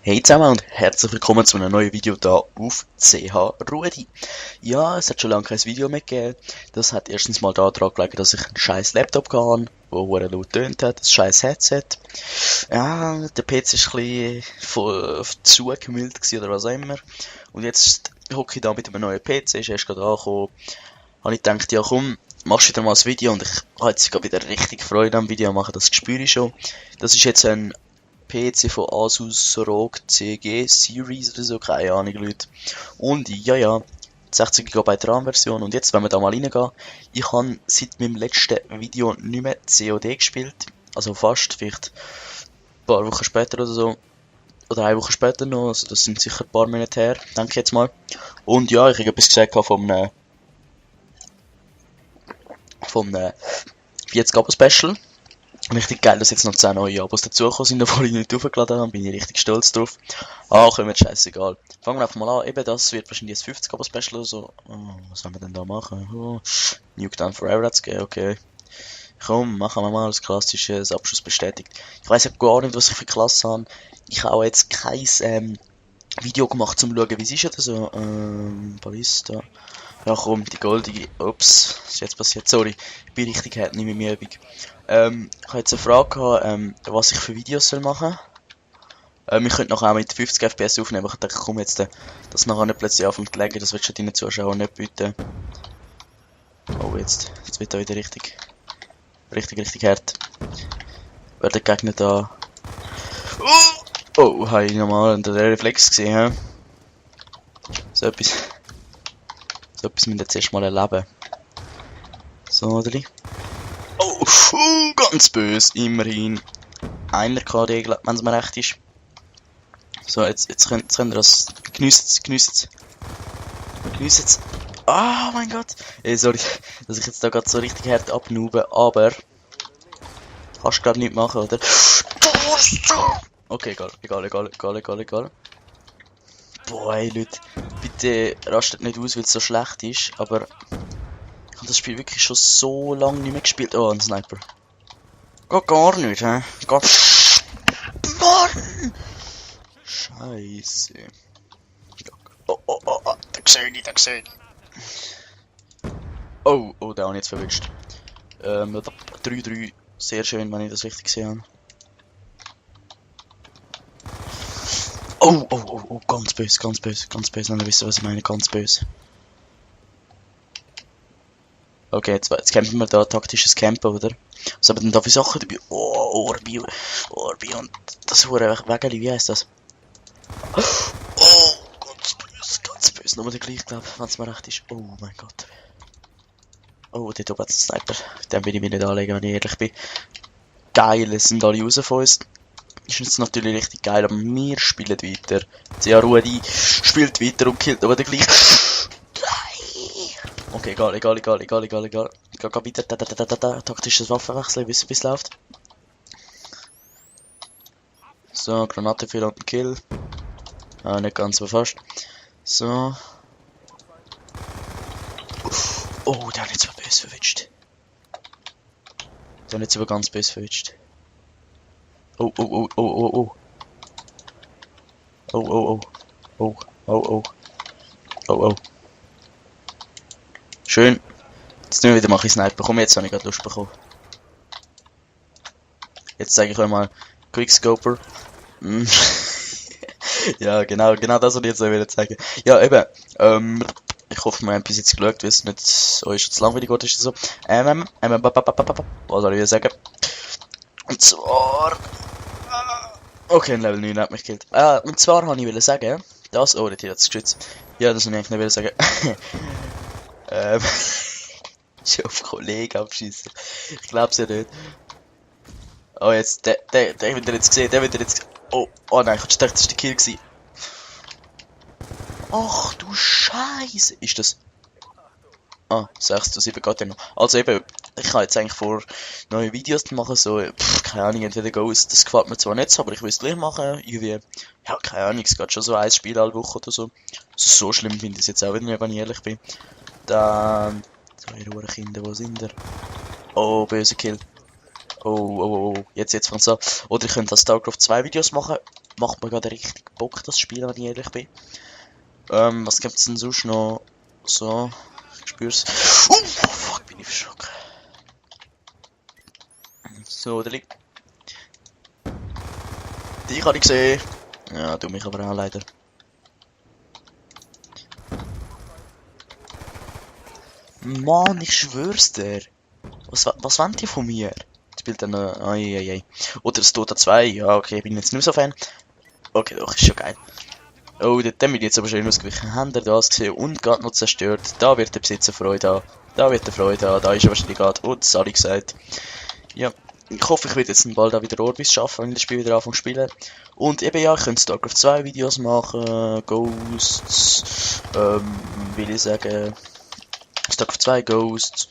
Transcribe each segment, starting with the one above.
Hey zusammen und herzlich willkommen zu einem neuen Video hier auf CH Rudi. Ja, es hat schon lange kein Video mehr gegeben. Das hat erstens mal daran gelegen, dass ich einen scheiß Laptop hatte, der laut tönt hat, ein scheiß Headset. Ja, der PC ist ein bisschen zugemüllt gewesen oder was auch immer. Und jetzt hocke ich da mit einem neuen PC, ist erst gerade angekommen. Habe ich gedacht, ja komm, machst wieder mal ein Video und ich habe jetzt gerade wieder richtig Freude am Video machen, das spüre ich schon. Das ist jetzt ein PC von Asus ROG CG Series oder so, keine Ahnung Leute. Und ja, 60 GB RAM-Version. Und jetzt, wenn wir da mal reingehen, ich habe seit meinem letzten Video nicht mehr COD gespielt. Also fast, vielleicht ein paar Wochen später oder so. Oder eine Woche später noch, also das sind sicher ein paar Monate her, denke ich jetzt mal. Und ja, ich habe etwas gesagt vom 40-Abo-Special. Richtig geil, dass jetzt noch 10 neue Abos dazugekommen sind, obwohl ich nicht aufgeladen habe, bin ich richtig stolz drauf. Komm, jetzt scheißegal. Fangen wir einfach mal an, eben das wird wahrscheinlich ein 50-Abo-Special oder so. Was sollen wir denn da machen? Nuketown Forever hat's gegeben, okay. Komm, machen wir mal das klassische Abschluss bestätigt. Ich weiss ja gar nicht, was ich für Klasse habe. Ich habe auch jetzt kein Video gemacht, um zu schauen, wie es ist oder so. Ballista. Ja komm, die goldige. Ups, was ist jetzt passiert? Sorry, ich bin richtig hart, nicht mit mir Übung. Ich habe jetzt eine Frage gehabt, was ich für Videos machen soll. Ich könnte nachher auch mit 50 FPS aufnehmen, aber ich dachte, komm jetzt, das nachher nicht plötzlich anfängt zu legen, das willst du deinen Zuschauern nicht bieten. Oh, jetzt wird er wieder richtig hart. Wer der Gegner da... Oh, habe ich nochmal einen Reflex gesehen, hä? So etwas müssen wir jetzt erstmal erleben. So, oder? Oh, ganz böse, immerhin. Einer KD, wenn es mir recht ist. So, jetzt könnt ihr das... Geniesst es. Oh mein Gott. Sorry, dass ich jetzt da gerade so richtig hart abnube, aber... Kannst du gerade nicht machen, oder? Okay, egal. Boah, ey, Leute, bitte rastet nicht aus, weil es so schlecht ist, aber ich habe das Spiel wirklich schon so lange nicht mehr gespielt. Oh, ein Sniper. Geht gar nicht, hä? Mann! Scheiße. Oh, da sehe ich. Oh, da habe ich jetzt verwischt. 3-3, sehr schön, wenn ich das richtig gesehen habe. Oh, ganz böse, wenn ihr wisst, was ich meine, ganz böse. Okay, jetzt campen wir da, taktisches Campen, oder? Was haben wir denn da für Sachen dabei? Oh, Orbi und das hure Wägeli, wie heisst das? Oh, ganz böse, nur der gleich, glaube ich, wenn es mir recht ist. Oh mein Gott. Oh, dort oben hat es einen Sniper. Den will ich mir nicht anlegen, wenn ich ehrlich bin. Geil, es sind alle raus von uns. Ist jetzt natürlich richtig geil, aber wir spielen weiter. CH Rudi spielt weiter und killt aber den gleich. Okay, egal. Ich geh weiter. Taktisches Waffenwechsel, wie es läuft. So, Granate für und Kill. Nicht ganz, aber fast. So. Oh, der hat jetzt aber böse verwitscht. Ganz böse verwitscht. Oh. Schön. Jetzt tun wir wieder mal ein Sniper. Komm, jetzt habe ich gerade Lust bekommen. Jetzt zeige ich euch mal Quickscoper. Ja, genau das, was ich jetzt wieder zeigen. Ja, eben. Ich hoffe, wir haben bis jetzt geschaut, weil es nicht euch schon zu langweilig geworden ist. So. Was soll ich wieder sagen? Und zwar... Okay, ein Level 9 hat mich gekillt. Und zwar wollte ich sagen, das... Oh, der Tier hat es geschützt. Ja, das wollte ich eigentlich nicht sagen. Schon auf Kollegen abschießen. Ich glaub's ja nicht. Oh, jetzt, der wird jetzt gesehen, Oh nein, ich dachte, das war der Kill gewesen. Ach du Scheiße. Ist das... 6:7 geht ja noch. Also eben, ich habe jetzt eigentlich vor, neue Videos zu machen, so, keine Ahnung, entweder Ghost, das gefällt mir zwar nicht so, aber ich will es gleich machen, irgendwie, ja, keine Ahnung, es geht schon so ein Spiel alle Woche oder so. So schlimm finde ich es jetzt auch wieder nicht, wenn ich ehrlich bin. Dann, so, ihr Kinder, wo sind ihr? Oh, böse Kill. Oh, jetzt fängt's an. Oder ich könnte als StarCraft 2 Videos machen. macht mir gerade richtig Bock, das Spiel, wenn ich ehrlich bin. Was gibt's denn sonst noch? So, ich spür's. Fuck, bin ich verschrocken. So, der liegt. Dich habe ich gesehen. Ja, du mich aber auch leider. Mann, ich schwör's dir. Was wollen die von mir? Spielt dann ai. Oder das Dota 2, ja, okay, bin jetzt nicht mehr so Fan. Okay, doch, ist schon geil. Oh, der bin ich jetzt aber schön ausgewichen. Habt ihr das gesehen? Und gerade noch zerstört. Da wird der Besitzer Freude haben. Da wird er Freude haben. Da ist er wahrscheinlich gerade. Und das habe ich gesagt. Ja, ich hoffe, ich werde jetzt bald auch wieder Orbis schaffen, wenn ich das Spiel wieder anfange zu spielen. Und eben ja, ich könnte StarCraft 2 Videos machen. Ghosts. Will ich sagen. StarCraft 2 Ghosts.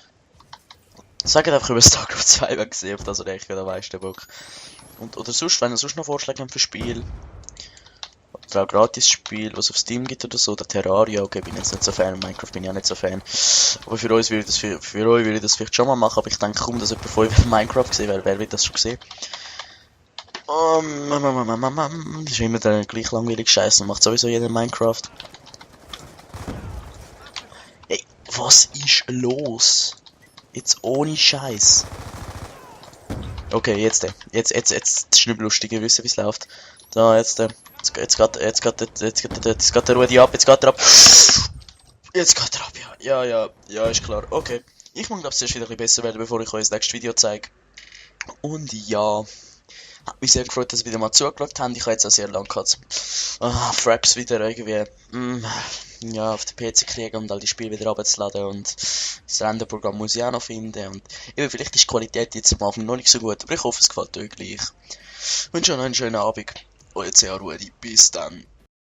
Sagt einfach über StarCraft 2, wenn gesehen, auf das oder echt wieder weißt, der Bock. Oder sonst, wenn ihr sonst noch Vorschläge habt für Spiel. Oder auch Gratis-Spiel, was es auf Steam gibt oder so. Oder Terraria, okay, bin jetzt nicht so Fan. Minecraft bin ich auch nicht so Fan. Aber für uns würde ich das, für euch würde ich das vielleicht schon mal machen. Aber ich denke kaum, dass jemand von euch Minecraft gesehen wäre. Wer wird das schon gesehen? Das ist immer der gleich langweilige Scheiß. Macht sowieso jeder Minecraft. Ey, was ist los? Jetzt ohne Scheiß. Okay, jetzt ist nicht mehr lustig, ihr wisst, wie es läuft. Da, jetzt geht der Rudi ab, jetzt geht er ab. Jetzt geht er ab, ja, ist klar. Okay. Ich muss, glaube ich, zuerst wieder ein bisschen besser werden, bevor ich euch das nächste Video zeige. Und ja, hat mich sehr gefreut, dass ihr wieder mal zugeschaut habt. Ich habe jetzt auch sehr lange gehabt, Fraps wieder irgendwie, ja, auf den PC kriegen und all die Spiele wieder runterzuladen und das Renderprogramm muss ich auch noch finden und eben, vielleicht ist die Qualität jetzt am Anfang noch nicht so gut, aber ich hoffe, es gefällt euch gleich. Ich wünsche euch noch einen schönen Abend. Euer CA Rudi, bis dann.